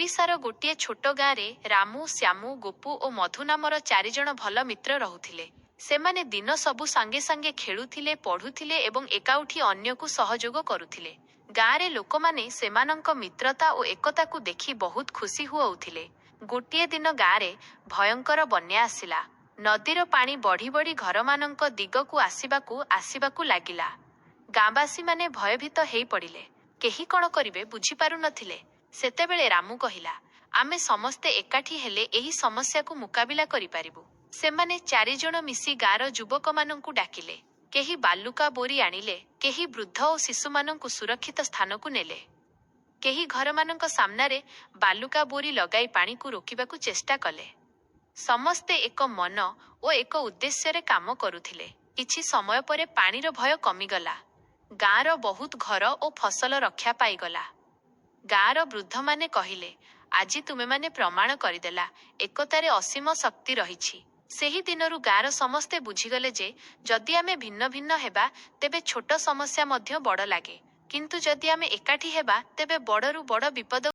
ଓଡ଼ିଶାର ଗୋଟିଏ ଛୋଟ ଗାଁରେ ରାମୁ, ଶ୍ୟାମୁ, ଗୋପୁ ଓ ମଧୁ ନାମର ଚାରିଜଣ ଭଲ ମିତ୍ର ରହୁଥିଲେ। ସେମାନେ ଦିନ ସବୁ ସାଙ୍ଗେ ସାଙ୍ଗେ ଖେଳୁଥିଲେ, ପଢୁଥିଲେ ଏବଂ ଏକାଉଠି ଅନ୍ୟକୁ ସହଯୋଗ କରୁଥିଲେ। ଗାଁରେ ଲୋକମାନେ ସେମାନଙ୍କ ମିତ୍ରତା ଓ ଏକତାକୁ ଦେଖି ବହୁତ ଖୁସି ହୁଅଉଥିଲେ। ଗୋଟିଏ ଦିନ ଗାଁରେ ଭୟଙ୍କର ବନ୍ୟା ଆସିଲା। ନଦୀର ପାଣି ବଢି ବଢି ଘରମାନଙ୍କ ଦିଗକୁ ଆସିବାକୁ ଆସିବାକୁ ଲାଗିଲା। ଗାଁବାସୀମାନେ ଭୟଭୀତ ହେଇପଡ଼ିଲେ। କେହି କଣ କରିବେ ବୁଝିପାରୁନଥିଲେ। ସେତେବେଳେ ରାମୁ କହିଲା, "ଆମେ ସମସ୍ତେ ଏକାଠି ହେଲେ ଏହି ସମସ୍ୟାକୁ ମୁକାବିଲା କରିପାରିବୁ।" ସେମାନେ ଚାରିଜଣ ମିଶି ଗାଁର ଯୁବକମାନଙ୍କୁ ଡାକିଲେ। କେହି ବାଲୁକା ବୋରି ଆଣିଲେ, କେହି ବୃଦ୍ଧ ଓ ଶିଶୁମାନଙ୍କୁ ସୁରକ୍ଷିତ ସ୍ଥାନକୁ ନେଲେ, କେହି ଘରମାନଙ୍କ ସାମ୍ନାରେ ବାଲୁକା ବୋରି ଲଗାଇ ପାଣିକୁ ରୋକିବାକୁ ଚେଷ୍ଟା କଲେ। ସମସ୍ତେ ଏକ ମନ ଓ ଏକ ଉଦ୍ଦେଶ୍ୟରେ କାମ କରୁଥିଲେ। କିଛି ସମୟ ପରେ ପାଣିର ଭୟ କମିଗଲା। ଗାଁର ବହୁତ ଘର ଓ ଫସଲ ରକ୍ଷା ପାଇଗଲା। ଗାଁର ବୃଦ୍ଧମାନେ କହିଲେ, "ଆଜି ତୁମେମାନେ ପ୍ରମାଣ କରିଦେଲା, ଏକତାରେ ଅସୀମ ଶକ୍ତି ରହିଛି।" ସେହି ଦିନରୁ ଗାଁର ସମସ୍ତେ ବୁଝିଗଲେ ଯେ ଯଦି ଆମେ ଭିନ୍ନ ଭିନ୍ନ ହେବା, ତେବେ ଛୋଟ ସମସ୍ୟା ମଧ୍ୟ ବଡ଼ ଲାଗେ, କିନ୍ତୁ ଯଦି ଆମେ ଏକାଠି ହେବା, ତେବେ ବଡ଼ରୁ ବଡ଼ ବିପଦ